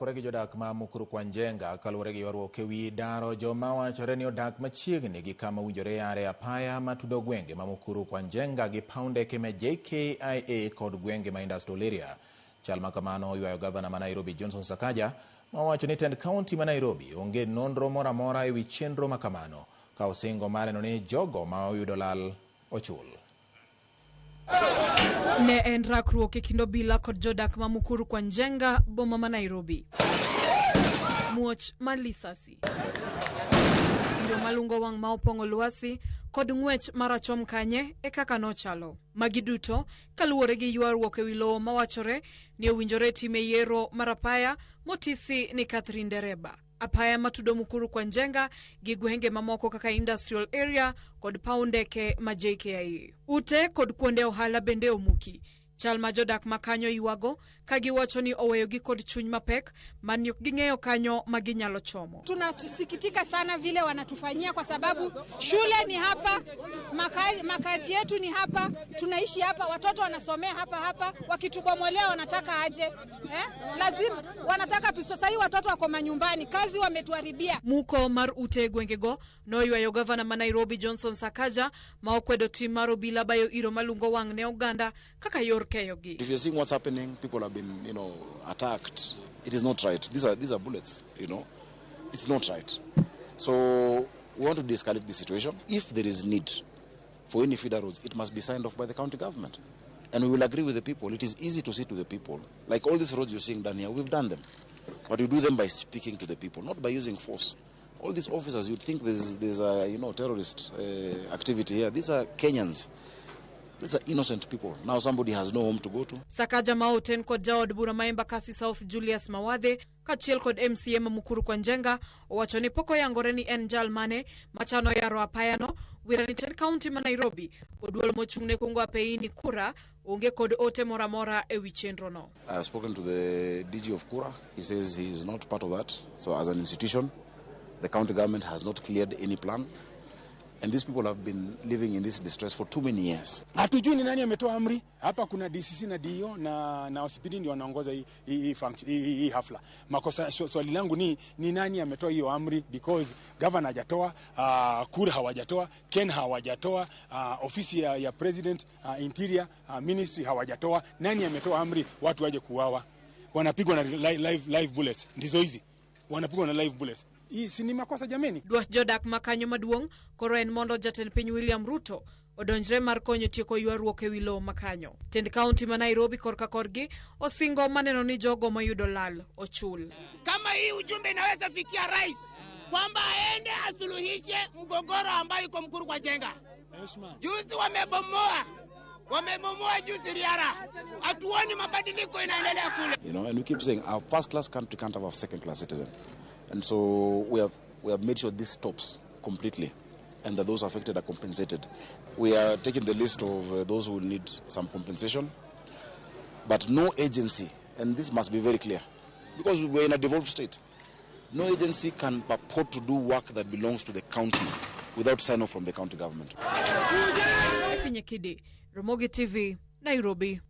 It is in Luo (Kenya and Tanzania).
Kore gi jodak ma Mukuru kwa Njenga kaluwore gi ywaruok e wi daro joma wachore ni odak machiegni gi kama owinjore yare apaya matudo gwenge ma Mukuru kwa Njenga gi paw ndeke ma JKIA kod gwenge ma Industrial Area. Chal ma kamano oywayo gavana ma Nairobi Johnson Sakaja ma owacho ni tend kaunti ma Nairobi onge nonro moro amora e wi chenro ma kamano ka osingo mar neno ni jogo ma oyudo lal ochul. Ne en rakruok e kind obila kod jodak ma Mukuru kwa Njenga, boma ma Nairobi. Muoch mar lisasi, iro malungo wang' ma opong'o lwasi kod ng'wech mar achom kanye e kaka nochalo. Magi duto kaluwore gi ywaruok e wi lowo mawachore ni owinjore time yiero mar apaya motisi ni Catherine Ndereba. Apaya matudo Mukuru kwa Njenga gi gwenge mamoko kaka Industrial Area kod paw ndeke ma JKIA. Ute kod kuonde ohala bende omuki. Chal ma jodak ma kanyo ywago ka giwacho ni oweyogi kod chuny mapek mani ok ging'eyo kanyo ma ginyalo chomo. Tunasikitika sana vile wanatufanyia kwa sababu shule ni hapa, makazi yetu ni hapa, tunaishi hapa, watoto wanasomea hapa hapa, wakitubomolea wanataka aje eh? Lazima wanataka tu. Sasa hii watoto wako manyumbani, kazi wametuharibia. Muko mar ute e gwengego noywayo gavana ma Nairobi Johnson Sakaja ma okwedo tim mar obila bayo iro malungo wang' ne oganda kaka yor keyogi. If you're seeing what's happening, people have been attacked. It is not right. These are bullets. It's not right. So we want to de-escalate the situation. If there is need for any feeder roads, it must be signed off by the county government. And we will agree with the people. It is easy to say to the people, like all these roads you're seeing done here, we've done them. But we do them by speaking to the people, not by using force. All these officers, you'd think there's a terrorist activity here. These are Kenyans. These are innocent people. Now somebody has no home to go to. Sakaja ma oten kod jaod bura ma Embakasi South Julius Mawathe kaachiel kod MCA ma Mukuru kwa Njenga owacho ni pok oyangore ni en jal mane machano yaro apayano wira ni tend kaunti ma Nairobi kod duol mochung' ne kungo apeini KURA onge kod ote moro amora e wi chenro no. I have spoken to the DG of KURA. He says he is not part of that. So as an institution, the county government has not cleared any plan. And these people have been living in this distress for too many years. Hatujui ni nani ametoa amri hapa. Kuna DCC na DO na OCPD ndio wanaongoza hii function, hii hafla. Makosa, swali langu ni nani ametoa hiyo amri because governor hajatoa, KURA hawajatoa, KeNHA hawajatoa, ofisi ya president, interior ministry hawajatoa. Nani ametoa amri watu waje kuuawa? Wanapigwa na live bullets, ndizo hizi wanapigwa na live bullets. Hii si ni makosa jameni? Dwach jodak ma kanyo maduong' koro en mondo jatend piny William Ruto odonjre mar konyo tieko ywaruok e wi lowo ma kanyo. Tend kaunti ma Nairobi korka korgi osingo maneno ni jogo moyudo lal ochul. Kama hii ujumbe inaweza fikia rais kwamba aende asuluhishe mgogoro ambayo iko Mukuru kwa Njenga. Juzi wamebomoa juzi Riara, hatuoni mabadiliko inaendelea kule. And we keep saying our first class country can't have a second class citizen. And so we have made sure this stops completely and that those affected are compensated. We are taking the list of those who will need some compensation, but no agency, and this must be very clear, because we're in a devolved state, no agency can purport to do work that belongs to the county without sign off from the county government. Efinye Kidi, Ramogi TV, Nairobi.